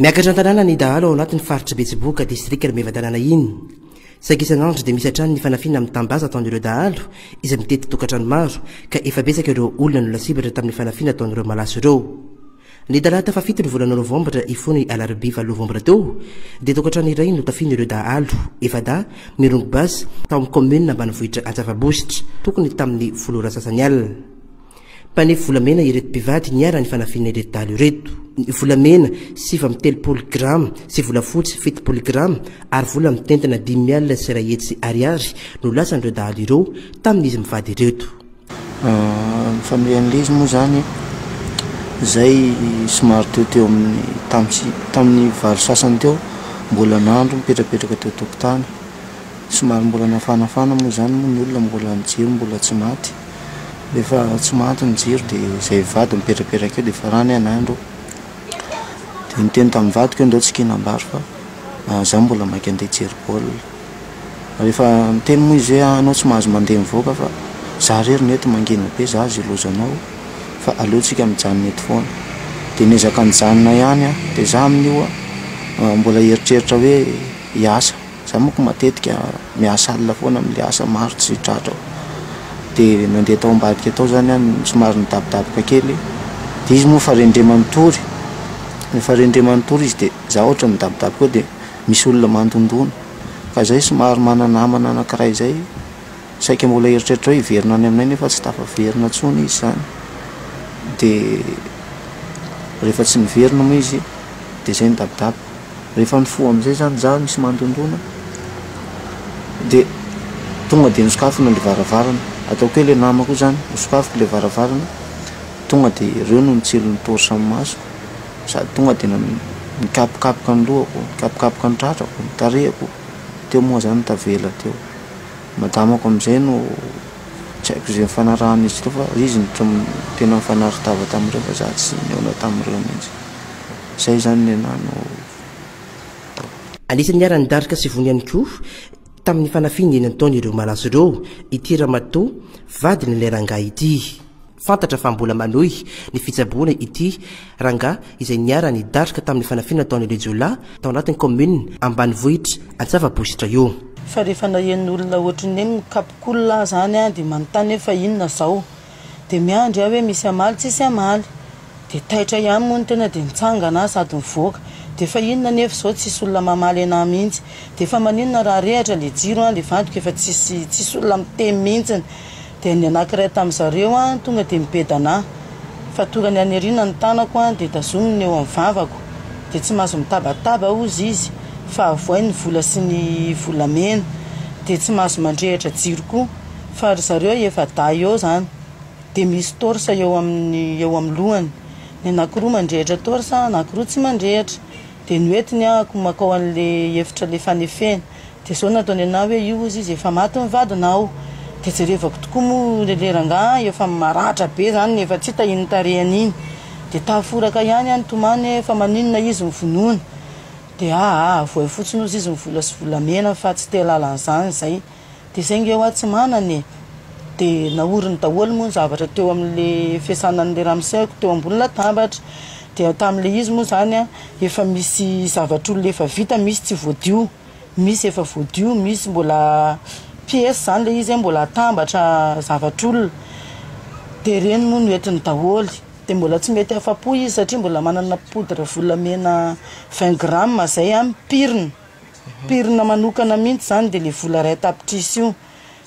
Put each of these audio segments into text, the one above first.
Miakatra an-tanàna ny dahalo ao anatin'ny faritr'i Betsiboka, distrikan'i Maevatanàna iny. Saika isan'andro dia misy hatrany ny fanafiana mitam-baza ataon'ireo dahalo izay mitety tokantrano maro ka efa betsaka ireo olona no lasibatra tamin'ny fanafiana ataon'ireo malaso ireo. Ny talata fahafito ny volana novambra hifoha ny alarobia valo novambra teo dia tokantrano iray notafian'ireo dahalo efa-dahy mirongo basy tao amin'ny kaominina ambanivohitra Antsafabositra tokony tamin'ny folo ora sasany alina. Mpanefy volamena ireto mpivady niharan'ny fanafiana ireto dahalo ireto. Volamena 39 grama sy volafotsy 70 grama ary vola mitentina 105 ariary no lasan'ireo dahalo ireo tamin'izy mivady ireto. Ny fameren'ilay izy moa izany izay somary teo teo amin'ny tamin'ny tamin'ny valo sasany teo mbola nandro mipetrapetraka teo an-tokotany. Somary mbola nafanafana moa izany moa ny olona mbola ny jiro mbola tsy maty. Rehefa tsy maty ny jiro dia izay vady mipetrapetraka eo dia efa rany aho nandro. Dia niteny tamin'ny vadiko hoe ndao tsika hinam-bary fa za mbola maika andeha hijery baolina. Rehefa niteny moa izy hoe anao tsy mahazo mandeha mivoaka fa za rery no eto mangina be za aza ilozanao fa aleo tsika mijanona eto foana. Dia niezaka nijanona ihany aho. Dia za amin'io mbola hieritreritra hoe hiasa. Za manko matetika miasa alina foana amin'ilay asa maro tsy tratra ao. Dia nandeha tao ambadika tao zany aho somary nidabodaboka kely. Dia izy moa efa rendremany tory, efa rendremany tory izy dia za ohatran'ny midabodaboka eo dia misy olona mandondona. Ka zay somary mana-namana anankiray zay, saika mbola eritreritra hoe hiverina any aminay nefa tsy tafaverina intsony izy zany. De rehefa tsy niverina moa izy de zay nidabodaboka. Rehefa nifoha amizay zany za misy mandondona de tonga de nosokafina le varavarana, ataoko hoe le namako io zany, nosokafiko le varavarana, tonga de reo no nitsilo ny torche amin'ny masoko. Sady tonga dia nikapokapoka ny lohako, nikapokapoka ny tratrako, ny tarehiko, teo moa zany tavela teo. Madamako amin'izay no tsy haiko izay nifanarahan'izy ireo fa izy no tena nifanari-tava tamin'ireo fa za tsy nihaona tamin'ireo mihitsy. Zay zany ny anahy no. Anisan'ny niharan'ny daroka sy vono ihany koa tamin'ny fanafiana eny an-taon'ireo malaso ireo ity ramatoa vadin'ilay rangahy ity. Fantatra fa mbola manohy ny fitsaboana ity rangahy izay niara-nidaroka tamin'ny fanafiana nataon'ireo jiolahy tao anatin'ny kaominina ambanivohitra Antsavabositra io. Fa rehefa naheno olona ohatrin'ny hoe mikapok'olona aho zany an, dia manontany hoe fa inona zao? Dia miandry aho hoe misy hamaly, tsisy hamaly. Dia taitra ihany moa ny tena dia nitsangana aho sady nivoaka. Dia fa inona anefa izao tsisy olona mamaly anah mihitsy. Dia fa maninona raha arehatra le jiro an, le vadiko efa tsisy tsisy olona miteny mihitsiny. Dia ny anakiray tamin'ny zareo an tonga dia mibeda anah. Fatorany any aoriana ny tanako an dia tazominy ny eo amin'ny vavako. Dia tsy mahazo mitabataba hozy izy fa avoay ny vola sy ny volamena. Dia tsy mahazo mandrehitra jiro koa. Fa ry zareo efa-dahy eo izany. Dia misy torche eo amin'ny eo amin'ny lohany. Ny anakiroa mandrehitra torche, anakiroa tsy mandrehitra. Dia noentiny ahako makao an'le efitra le fanefena. Dia zao nataony anah hoe io ozy izy efa maty ny vadinao. Dia jerevako tokoa moa le le rangahy efa maratra be zany efa tsy hita iny tarehiny iny. Dia taforaka ihany aho nitomany hoe fa maninona izy no vonoina. Dia aa avoay fotsiny ozy izy ny vola sy volamena fa tsy te halala an'izany izay. Dia izay nge hoa tsy manana e! Dia nahoriny daholo moa ny zavatra teo amin'le fiasana an'le ramoseko teo ambony latabatra. Dia tamin'le izy moa izany an, efa misy zavatr'olona efa vita, misy tsy voadio, misy efa voadio, misy mbola pièce izany le izy mbola atambatra zavatr'olona. Dia ireny moa no entiny daholo. Dia mbola tsy mety afa-po izy satria mbola manana poudre volamena vingt grammes izay an, pirina. Pirina manokana mihitsy izany dia ilay vola iray tapitrisa io.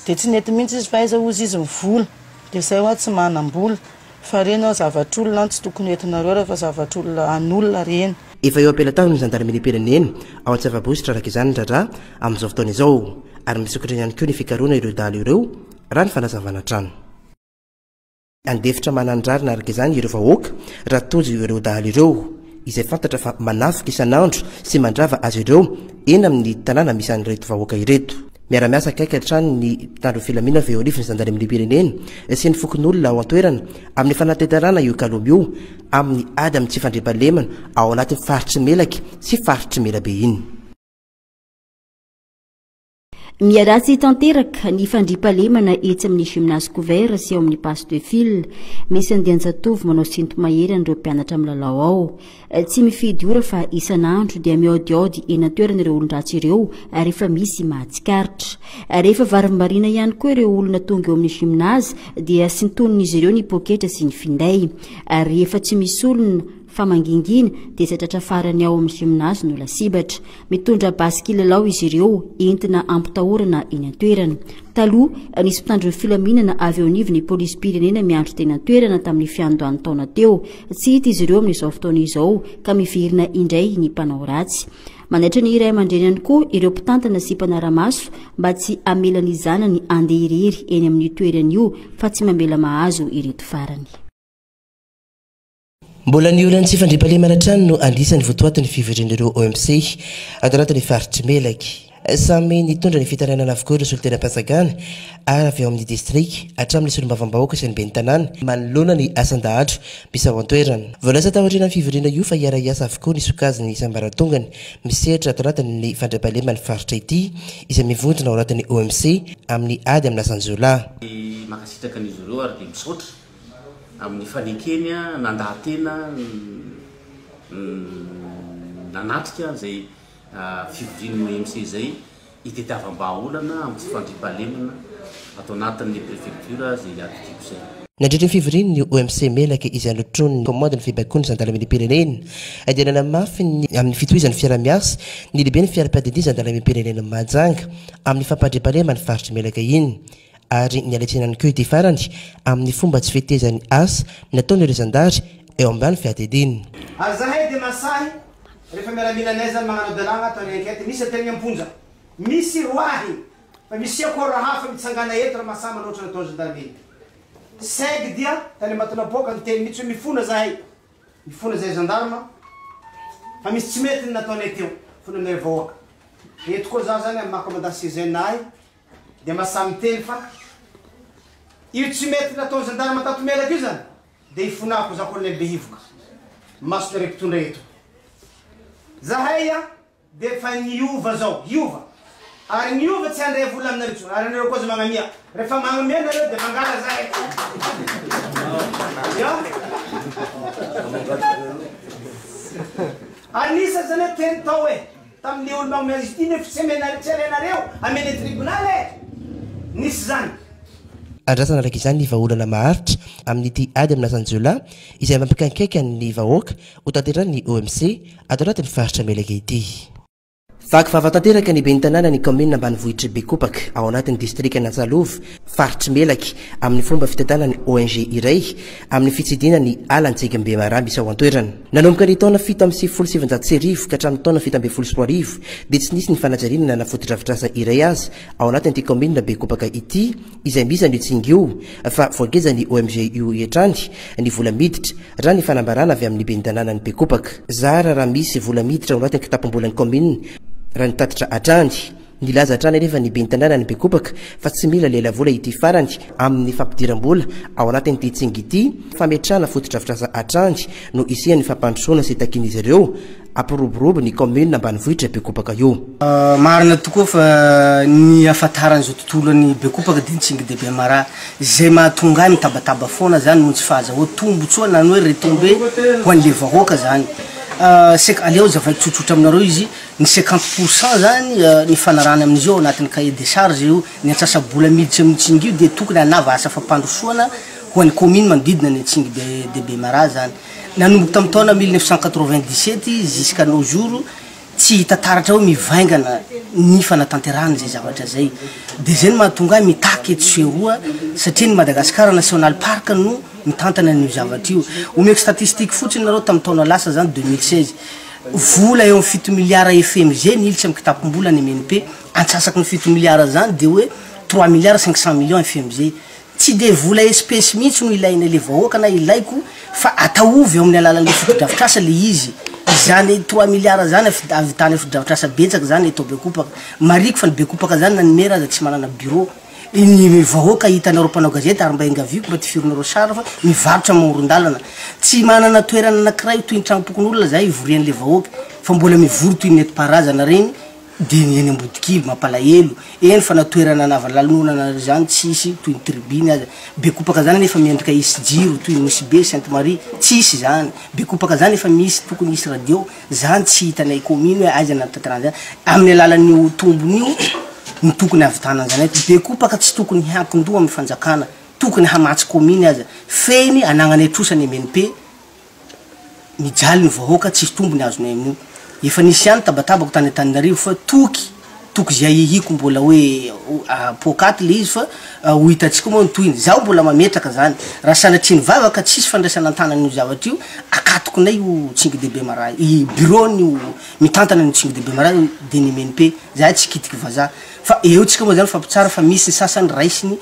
Dia tsy nety mihitsy izy fa aiza hozy izy ny vola. Dia izay hoa tsy manam-bola. Fa ireny hoa zavatr'olona an, tsy tokony hoentinareo raha fa zavatr'olona an'olona ireny. Efa eo am-pelatanan'ny zandarimeriam-pirenena ao Antsavabositra araka izany ny raharaha amin'izao fotoana izao ary misokatra ihany koa ny fikarohana ireo dahalo ireo raha ny fanazavana hatrany. Handefitra manan-drariny araka izany ireo vahoaka raha tojo ireo dahalo ireo, izay fantatra fa manafika isan'andro sy mandrava azy ireo eny amin'ny tanàna misy an'ireto vahoaka ireto. Miara-miasa akaiky hatrany ny mpitandro filaminana avy eo anivon'ny zandarimeriam-pirenena sy ny fokonolona ao an-toerana amin'ny fanatanterahana io kalombo io amin'ny ady amin'ny tsy fandriampahalemana ao anatin'ny faritr'i Melaky sy faritr'i Menabe iny. Miharatsy tanteraka ny fandriampahalemana etsy amin'ny Gymnase couvert sy ao amin'ny Passe de Fil. Misy andian-jatovo manao sinto-mahery an'ireo mpianatra milalao ao. Tsy mifidy ora fa isan'andro dia mihaodihaody eny an-toerana ireo olon-dratsy ireo rehefa misy mahatsikaritra. Rehefa varimbariana ihany koa ireo olona tonga eo amin'ny gymnase dia sintonin'izy ireo ny poketra sy ny finday. Ary rehefa tsy misy olona fa mangingina dia izay tratra farany ao amin'ny gymnase no lasibatra. Mitondra basy kilalao izy ireo entina ampitahorana eny an-toerana. Taloha, nisy mpitandro ny filaminana avy eo anivon'ny polisim-pirenena miandry teny an-toerana tamin'ny fiandohan'ny taona teo. Tsy hita izy ireo amin'izao fotoana izao ka miverina indray ny mpanao ratsy. Manaitra ny ray aman-dreny ihany koa ireo mpitantana sy mpanara-maso mba tsy hamela ny zanany handeha irery eny amin'io toerana io fa tsy mamela mahazo ireto farany. Mbola ny olan'ny tsy fandriampahalemana hatrany no anisan'ny votoatin'ny fivorian'ireo OMC ato anatin'ny faritr'i Melaky. Samy nitondra ny fitarainana avokoa ireo solontenam-panjakana ary avy ao amin'ny distrika hatramin'ny solombavambahoaka sy ny ben'ny tanàna manoloana ny asan-dahalo misy ao an-toerana. Voalaza taorian'ny fivoriana io fa hiara-hiasa avokoa ny sokajiny isam-baratongany misehatra ato anatin'ny fandriampahaleman'ny faritra ity izay mivondrona ao anatin'ny OMC amin'ny ady amin'ny asan-jiolahy. Mankasitraka an'izy ireo ary dia misaotra amin'ny fanekeny nandaha-tena nanatrika izay fivorian'ny OMC izay hitadiavam-bahaolana amin'ny tsy fandriampahalemana ato anatin'ny prefecture izay iadidiako izay. Nandritra ny fivorian'ny OMC Melaky izay notronin'ny Komandin'ny Fibaikoan'ny Zandarimariam-pirenena dia nanamafy ny amin'ny fitohizan'ny fiaraha-miasa ny lehiben'ny fiara-piadidian'ny Zandarimariam-pirenena Mahajanga amin'ny fampandriampahalemana ny faritr'i Melaky iny. ary niala tsiny ihany koa ity farany amin'ny fomba tsy fetezan'ny asa nataon'ireo zandary eo ambany fiadidiany. Ary zahay dia masahy rehefa miaramilanay zany magnano adalagna ataonay enquête misy aterigny amponja misy roahy fa misy akôra hafa mitsangana eto raha masahy manao ohatry nataony gendarmerie seg dia tany Ambatonapoaka niteny mitsy hoe mifona zahay mifona zahay gendarme fa misy tsy mety ny nataonay teo mifona aminareo vahoaka eto koa za zany amin'ny maha commandant CGN ahy Dia masahy miteny fa io tsy mety nataon'ny gendarme tato Melaky io zany dia ifonako za colonel Behivoka masonareo mpitondra eto. Zahay a dia efa niova zao, hiova ary niova tsy handray vola aminareo intsony ary anareo koa aza magnamia, rehefa magnamia nareo dia mangala zahay. Ya. Anisa zany hoe teny tao e. Tamin'le olo magnomey azy ity nefa tsy amenareo tsy alainareo amena tribunal e! Nisy zany. Andrasana araka izany ny vahaolana maharitra amin'ity ady amin'ny asan-jiolahy izay mampikaikaika ny vahoaka ho tanterahin'ny OMC ato anatin'ny faritra Melaky ity. Vaky vava tanteraka ny ben'ny tanànan'ny kaominina ambanivohitr'i Bekopaka ao anatin'ny distrikan'Antsalova, faritr'i Melaky, amin'ny fomba fitantanan'ny ONG iray amin'ny fitsidihana ny ala Antsegambe Mara misy ao an-toerana. Nanomboka ny taona 1997 ka hatramin'ny taona 2017 dia tsy nisy ny fanajariana na fotodrafitrasa iray aza ao anatin'ity kaominina Bekopaka ity izay misy an'io tsingy io fa voagejan'ny OMG io hatrany ny vola miditra raha ny fanambarana avy amin'ny ben'ny tanànan'i Bekopaka. Zara raha misy vola miditra ao anatin'ny kitapom-bolan'ny kaominina raha ny tatitra hatrany. Nilaza hatrany anefa ny ben'ny tanànan'i Bekopaka fa tsy mila lelavola ity farany amin'ny fampidiram-bola ao anatin'ity tsingy ity, fametrahana fotodrafitrasa hatrany no hisian'ny fampandrosoana sy takian'izy ireo hampiroborobo ny kaominina ambanivohitra Bekopaka io. Marina tokoa fa ny ahafantaran'izao tontolo an'i Bekopaka dia ny tsingy de Bemaraha. Izay mahatonga ahy mitabataba foana zany noho ny tsy fahazahoa tombotsoa na ny hoe retombées ho an'le vahoaka zany. Sek- aleo hazavaiko tsotsotra aminareo izy. Ny 50% zany nifanarahana amin'izy io ao anatin'ny cahier des charges io, ny antsasa-bola miditra amin'io tsingy io dia tokony hanava asa fampandrosoana ho an'ny commune manodidina ny tsingy be de Bemaraha zany. Nanomboka tamin'ny taona 1997 jusqu'à nos jours tsy hita taratra hoe mivaingana ny fanatanterahana izay zavatra izay. Dia izay no mahatonga ahy mitaky etsy sy eroa satria ny Madagascar National Park no mitantana an'io zavatra io. Omeko statistique fotsiny nareo tamin'ny taona lasa zany 2016. Vola eo amin'ny fito miliara FMG nilitra amin'ny kitapom-bola ny MNP, antsasaky ny fito miliara izany dia hoe trois milliards 500 millions FMG. Tsy dia vola espèce mihitsy no ilainay le vahoaka na ilaiko fa ataovy eo amin'ny alalan'le fotodrafitrasa le izy. Izany trois milliards izany ahavitana fotodrafitrasa betsaka izany eto Bekopaka. Marihiko fa ny Bekopaka izany na ny maire aza tsy manana bureau. Ny vahoaka hitanareo mpanao gazety ary mba engaviako mba tifirinareo sary fa mivarotra amoron-dalana. Tsy manana toerana anakiray toy ny tragnom-pokonolona zahay ivorian'le vahoaka fa mbola mivory toy ny nentim-paharazana regny. Dia ny eny Ambodikivy mampalahelo, eny fa na toerana anaovana lanonana izany tsisy toy ny tribune aza. Bekopaka zany anefa mendrika hisy jiro toy ny Nosy Be, Sainte Marie, tsisy izany. Bekopaka zany efa misy tokony hisy radio, zany tsy hitanay commune hoe aiza ny anatanterahana izany. Amin'ny alalan'io tombony io no tokony hahavitana an'izany. Bekopaka tsy tokony hiankin-doha amin'ny fanjakana, tokony hamatsy commune aza. Fehiny anagnanay trosa ny MNP. Mijaly ny vahoaka tsisy tombony azonay amin'io. Efa nisy ihany tabatabako tany Antananarivo fa toky toky zay ahiahiako mbola hoe poakaty le izy fa ho hitantsika moa ny tohiny. Zaho mbola mametraka zany raha sanatria ny vava ka tsisy fandraisana an-tanana io zavatra io akatokonay io Tsingy de Bemaraha io bureau nio mitantana an'io Tsingy de Bemaraha io de ny MNP zahay tsy kitiky vazaha fa eo tsika moa zany mifampitsara fa misy ny sasany raisiny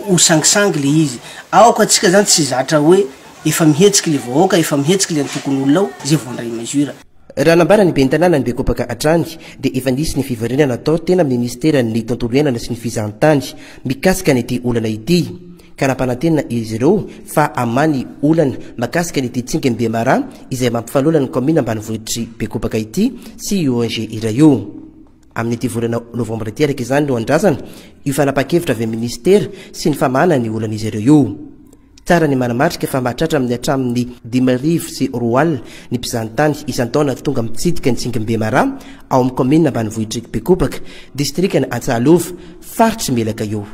ho sangisangy le izy. Aoka antsika zany tsy zatra hoe efa mihetsiky le vahoaka, efa mihetsiky le antokon'olona ao zay vao handray mesure. Raha nambaran'ny ben'ny tanànan'i Bekopaka hatrany dia efa nisy ny fivoriana natao teny amin'ny minisiteran'ny tontolo iainana sy ny fizahantany mikasika an'ity olana ity ka nampanantena izy ireo fa hamaha ny olana makasika an'ity tsingin'i Bemaraha izay mampifanola ny kaominina ambanivohitr'i Bekopaka ity sy io ONG iray io. Amin'ity volana novambra ity araka izany no andrasana io fanapahan-kevitra avy amin'ny minisitera sy ny famahana ny olan'izy ireo io. Tsara ny manamarika fa mahatratra amin'ny hatramin'ny 2005 ny mpizahantany isan-taona tonga mitsidika ny Tsingin'i Bemaraha ao amin'ny kaominina ambanivohitr'i Bekopaka, distrikan'i Antsahalova, faritr'i Melaka io.